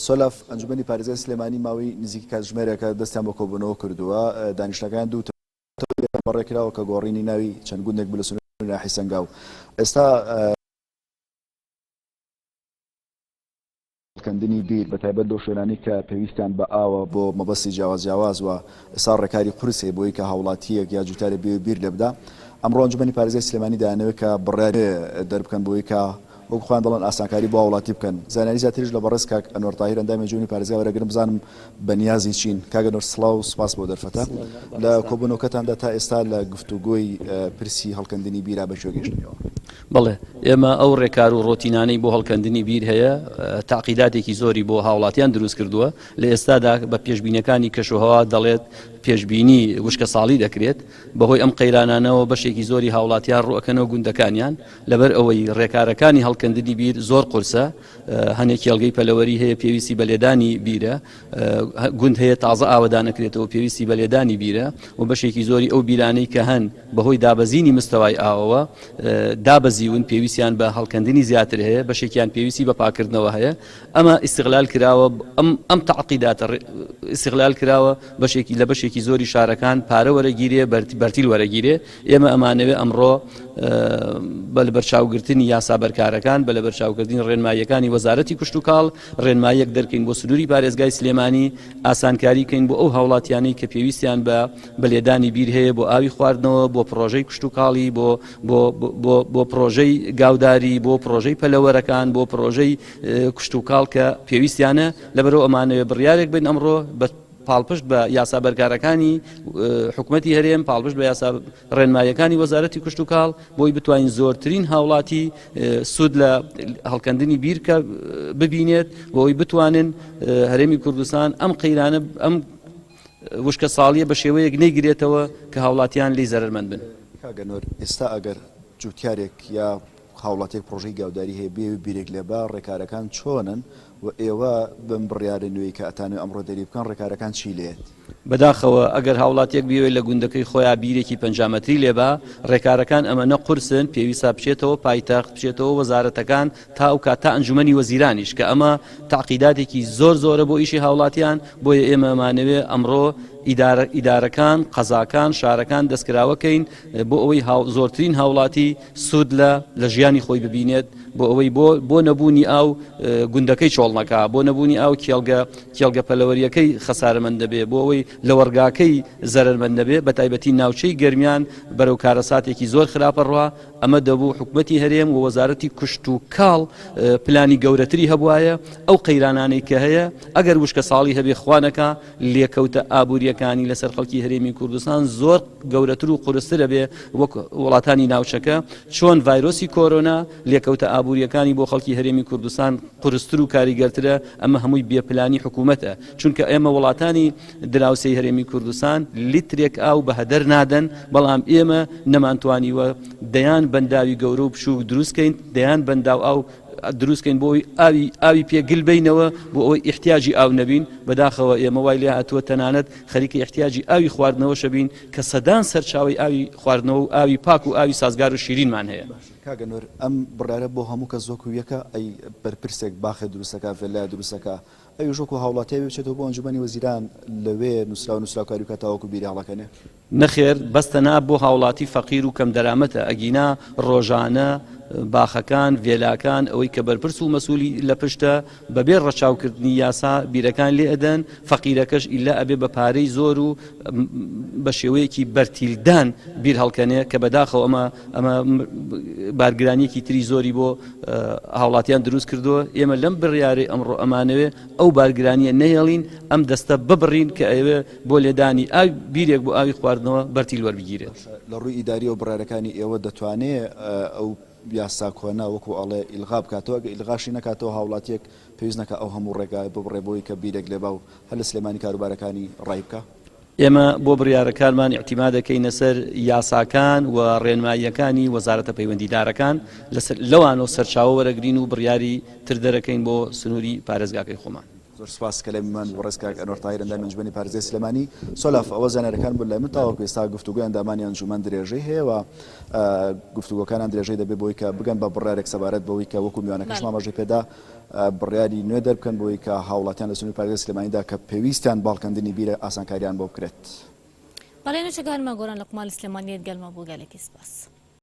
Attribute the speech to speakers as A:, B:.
A: سۆلاف، ئەنجومەنی پارێزگای سلێمانی ماوەی نزیکی کاتژمێرێکە دەستیان بە کۆبوونەوە کردووە، دانیشتنەکەیان دوو تەوەری یەکەم بەڕێکراوە کە گۆڕینی ناوی چەند گوندێک بوو لە سنووری ناحیەی سەنگاو. ئێستا هەڵکەندنی بیر بە تایبەت لەو شوێنانەی کە پێویستیان بە ئاوە بۆ مەبەستی جیاواز جیاواز و ئێستا ڕێکاری قورس هەیە بۆی کە هاوڵاتییەک یا جوتارێک بێ بیر لێ بدا. ئەمڕۆ ئەنجومەنی پارێزگای سلێمانی دەیانەوێت کە بڕیار دەربکەن بۆی کە وەکو خۆیان دەڵێن ئاسانکاری بۆ هاوڵاتی بکەن. زانیاری زیاتریش لە بەڕێز کاک ئەنوەر تاهیر ئەندامی ئەنجومەنی پارێزگا وەرەگرم بزانم بە نیازی چین. کاک ئەنوەر سڵاو و سوپاس بۆ دەرفەتە. لە کۆبوونەوەکەتاندا تا ئێستا لە گفتوگۆی پرسی هەڵکەندنی بیرا بە کوێ گەیشتنەوە؟
B: بەڵێ ئێمە ئەو ڕێکار و ڕۆتینانەی بۆ هەڵکەندنی بیر هەیە تاقیداتێکی زۆری بۆ هاوڵاتیان دروست کردووە لە ئێستادا بە پێشبینەکانی کەشوهەوا دەڵێت پێشبینی وشکە ساڵی دەکرێت بەهۆی ئەم قەیرانانەوە بەشێکی زۆری هاوڵاتیان ڕوەکەنەوە گوندەکانیان لەبەر ئەوەی ڕێکارەکانی هەڵکەندنی بیر زۆر قورسە هەنێک کێڵگەی پەلەوەری هەیە پێویستی بە لێدانی بیرە گوند هەیە تازە ئاوەدانەکرێتەوە پێویستی بە لێدانی بیرە و بەشێکی زۆری ئەو بیرانەی کە هەن بەهۆی دابەزینی مستەوای ئاوەوە دابەزیون پێویستیان بە هەڵکەندنی زیاتر هەیە بەشێکیان پێویستی بە پاکردنەوە هەیە ئەمە ئیسیغلال کراوە ئەم ئەم تەعقیداتە ئیسیغلال کراوە بەشێکی لە بەشێکی زۆری شارەکان پارە وەرەگیرێ بەرتیل وەرەگیرێ ئێمە ئەمانەوێ ئەمڕۆ بە لەبەرچاوگرتنی یاسا بەرکارەکان بە لەبەرچاوکردنی ڕێنماییەکانی وەزارەتی کشتوکاڵ ڕێنماییەک دەرکەین بۆ سنووری پارێزگای سلێمانی ئاسانکاری کەین بۆ ئەو هاوڵاتیانەی کە پێویستیان بە بە لێدانی بیر هەیە بۆ ئاوی خواردنەوە بۆ پڕۆژەی کشتوکاڵی بۆ بۆ بۆ بۆ پڕۆژەی گاوداری بۆ پڕۆژەی پەلەوەرەکان بۆ پڕۆژەی کشتوکاڵ کە پێویستیانە لەبەرەوە ئەمانەوێ بڕیارێک بن ئەمڕۆ بە پاڵپشت بە یاسا بەرکارەکانی حکوومەتی هەرێم پاڵپشت بە یاسا ڕێنماییەکانی وەزارەتی کشتوکاڵ بۆی بتوانین زۆرترین هاوڵاتی سوود لە هەڵکەندنی بیرکە ببینێت بۆی بتوانن هەرێمی کوردستان ئەم قەیرانە ئەم وشکە ساڵیە بە شێوەیەک نەیگرێتەوە کە هاوڵاتیان لێی زەرەرمەند بن.
A: کاک ئەنوەر ئێستا ئەگەر جوتیارێک یا هاوڵاتیەک پڕۆژەی گاوداری هەیە بیەوێ بیرێک لێ با ڕێکارەکان چۆنن و ئێوە بەم بڕیارە نوێی کە ئەتانەوێ ئەمڕۆ دەری بکەن ڕێکارەکان چی لێت؟
B: بەداخەوە ئەگەر هاوڵاتیەک بیەوێت لە گوندەکەی خۆیا بیرێکی 50 مەتری لێبا ڕێکارەکان ئەمەنە قورسن پێویستە بچێتەوە پایتەخت بچێتەوە وەزارەتەکان تا ئەو کات تا ئەنجومەنی وەزیرانیش کە ئەمە تەعقیداتێکی زۆر زۆرە بۆ ئیشی هاوڵاتیان بۆیە ئێمە ئەمانەوێ ئەمڕۆ ئیدارە ئیدارەکان قەزاکان شارەکان دەستکراوە کەین بۆ ئەوەی هاو زۆرترین هاوڵاتی سوود لە لە ژیانی خۆی ببینێت بۆ ئەوەی بۆ بۆ نەبوونی ئاو گوندەکەی چۆڵ نەکا بۆ نەبوونی ئاو کێڵگە کێڵگە پەلەوەریەکەی خەسارەمەند دەبێ بۆ ئەوەی لەوەڕگاکەی زەرەرمەند نەبێ بە تایبەتی ناوچەی گەرمیان بەرەو کارەساتێکی زۆر خراپە ڕوا ئەمە دەبوو حکومەتی هەرێم و وەزارەتی کشتوکاڵ پلانی گەورەتری هەبوایە، ئەو قەیرانانەی کە هەیە ئەگەر وشکەساڵی هەبێ خوا نەکا لێکەوتە ئابوورییەکانی لەسەر خەڵکی هەرێمی کوردستان زۆر گەورەتر و قورستر ئەبێ وەک وڵاتانی ناوچەکە چۆن ڤایرۆسی کۆرۆنا لێکەوتە ئابوورییەکانی بۆ خەڵکی هەرێمی کوردستان قورستر و کاریگەرترە ئەمە هەمووی بێ پلانی حکومەتە چونکە ئێمە وڵاتانی دراوسێی هەرێمی کوردستان لیترێک ئاو بە هەدەر نادەن، بەڵام ئێمە نەمانتوانیوە دەیان بەنداوی گەورە و بچووک دروست کەین، دەیان بەنداو ئاو دروست کەین بۆ ئەوەی ئاوی ئاوی پێ گل بەینەوە بۆ ئەوەی ئیحتیاجی ئاو نەبین، بەداخەوە ئێمە وای لێ هاتووە تەنانەت خەریکە ئیحتیاجی ئاوی خواردنەوەشە بین کە سەدان سەرچاوەی ئاوی خواردنەوە و ئاوی پاک و ئاوی سازگار و شیرینمان هەیە.
A: باشە کاک ئەنوەر ئەم بڕیارە بۆ هەموو کەس وەکو یەکە؟ ئەی بەرپرسێک باخێ دروست ئەکا ڤێلایە دروست ئەکا ئەویش وەکو هاوڵاتی ئەبێ بچێتەوە بۆ ئەنجومەنی وەزیران لەوێ نوسراو نوسراو کاری بکات تاوەکو بیری هەڵەکەنێ؟
B: نەخێر بەس تەنها بۆ هاوڵاتی فەقیر و کەم دەرامەتە ئەگینا ڕۆژانە باخەکان ڤێلاکان ئەوەی کە بەرپرس و مەسولی لە پشتە بەبێ ڕەچاو کردنی یاسا بیرەکان لێ ئەدەن فەقیرەکەش ئیلا ئەبێ بە پارەی زۆر و بە شێوەیەکی بەرتیلدان بیر هەڵکەنێ کە بەداخەوە ئەمە ئەمە بارگرانیەکی تری زۆری بۆ هاوڵاتیان دروست کردووە ئێمە لەم بڕیارەی ئەمڕۆ ئەمانەوێ ئەو بارگرانیە نەهێڵین ئەم دەستە ببڕین کە ئەوێ بۆ لێدانی ئاو بیرێک بۆ ئاوی خواردنەوە بەرتیل وەربگیرێت.
A: لە ڕووی ئیداریەوە بڕیارەکانی ئێوە دەتوانێ ئەو یاسا کۆنە وەکو ئەڵێ ئیلغا بکاتەوە ئەگەر ئیلغاشی نەکاتەوە هاوڵاتیەک پێویست نەکا ئەو هەموو ڕێگایە ببڕێ بۆی کە بیرێک لێبا و هەر لە سلێمانی کاروبارەکانی ڕای بکا؟
B: ئێمە بۆ بڕیارەکانمان ئیعتیماد دەکەینە سەر یاساکان و ڕێنماییەکانی وەزارەتە پەیوەندیدارەکان، لەسەر لەوانەوە سەرچاوە وەرەگرین و بڕیاری تر دەرەکەین بۆ سنووری پارێزگاکەی خۆمان.
A: زۆر سوپاس کە لای میوان بوو بەڕێز کاک ئەنوەر تاهیر ئەندامی ئەنجومەنی پارێزگای سلێمانی. سۆلاف ئەوە زانیاریەکان بوون لای من تاوەکو ئێستا گفتوگۆی ئەندامانی ئەنجومەن درێژەی هەیە و گفتوگۆکانیان درێژەی دەبێت بۆی کە بگەن بە بڕیارێک سەبارەت بەوەی کە وەکو میوانەکەشم ئاماژەی پێدا بڕیاری نوێ دەربکەن بۆی کە هاوڵاتیان لە سنووری پارێزگای سلێمانیدا کە پێویستیان بە هەڵکەندنی بیرە ئاسانکاریان بۆ بکرێت.
C: بەڵێ نوچەگەهانمان گۆران لوقمان لە سلێمانیەت گەلمە بوو گەلەکی سپاس.